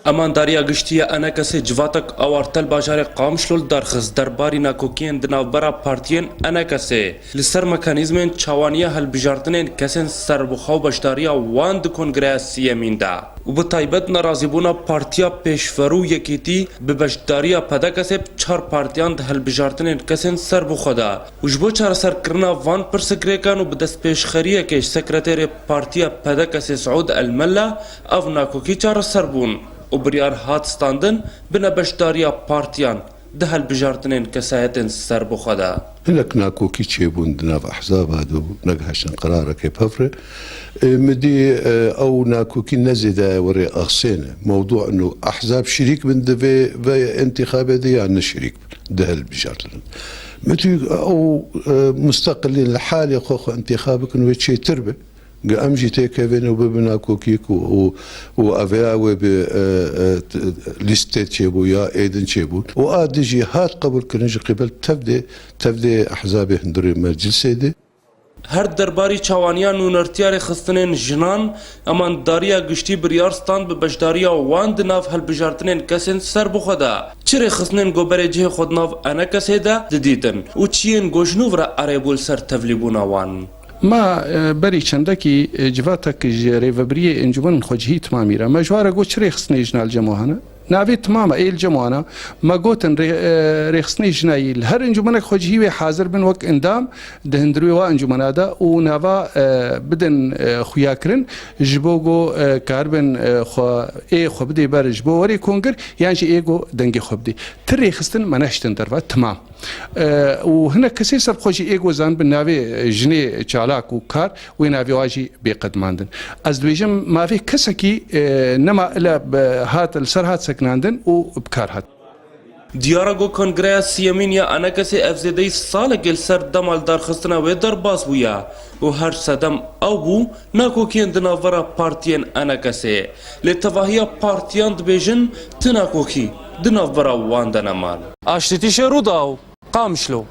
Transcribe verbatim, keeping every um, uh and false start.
Amandariya Giştî ya ENKSê civatek awartel bajarê Qamişlo li dar xist derbarî nakokiyên di navbera partiyên ENKSê li ser mekanîzmên çawaniya hilbijartinên kesên serbixwe û beşdariya wan di kongreya siyemîn de û bi taybet nerazîbûna Partiya Pêşverû û Yekîtî bi beşdariya PDKSê bi çar partiyan di hilbijartinên kesên serbixwe de û ji bo çareserkirina van pirsigrêkan û bi destpêşxeriyekê ji sekreterê Partiya PDKSê Siûd El Mella ev nakokî çareser bûn û biryar hat standin bine beşdariya partiyan di hilbijartinên kesayetên serbixwe de. Hinek nakokî çêbûn di nav ehzaba de û negihiştin qerarekê pevre. Ê, min dî, e, ew nakokî ne zêde ye werê axsêne. Mewdû ino ehzab şirîk bin di vê, vê întîxabê de ya ne şirîk bin di hilbijartin. Min dî ew, e, musteqilîn li halê xwe xwe întîxab bikin wê çêtir be. Em jî têkevin û bibin nakokî ku û, û ev ya wê bi, e, e, t-, lîstê çêbû ya êdin çêbûn. Û a di jî hat qebûlkirin ji qîbel tevdê, tevdê ehzabê hundirê meclisê de. Her derbarî çawaniya nûnertiya rêxistinên jinan, amandariya giştî biryar stand bi beşdariya wan di nav hilbijartinên kesên serbixwe de. Çi rêxistinên ku berê cihê xwe di nav ENKSê de didîtin û çiyên ku ji nû ve re erê bû li ser tevlîbûna wan? Ma, e, berî çendekî, e, civatek ji rêvebiriyê encûmenên xwecihî Timamî re me ji wan re got çi rêxistinê jina li cem wan hene? Navê Timam e, ê li cem wan e. Me gotin rê-, e, rêxistinê jinayî li her encûmenek xwecihî wê hazir bin wek endam di hundirê wa encûmena de û nava, e, bidin, e, xuyakirin ji bo ku, e, karibin, e, xwe, ê xwe bidê ber ji bo werê kongir yan jî ê ku dengê xwe bidê. Ti rêxistin me nehiştin derve, Timam. E, û hinek kesê ser xwe jî ê ku zanibin navê, e, jinê çalak û kar, wê navê wan jî bê qedmandin. Ez dibêjim, mafê kesekî, e, nema ile bi-, hat, li ser hat sekinandin û bi kar hat. Diyar e ku Kongreya Siyemîn ya ENKSê ev zêdeyî salekê li ser dema li darxistina wê derbas bûye û her sedem ew bû nakokiyên di navbera partiyên ENKSê. Lê tevahiya partiyan dibêjin ti nakokî di navbera wan de neman. Aştî Tîşê Rûdaw, Qamişlo.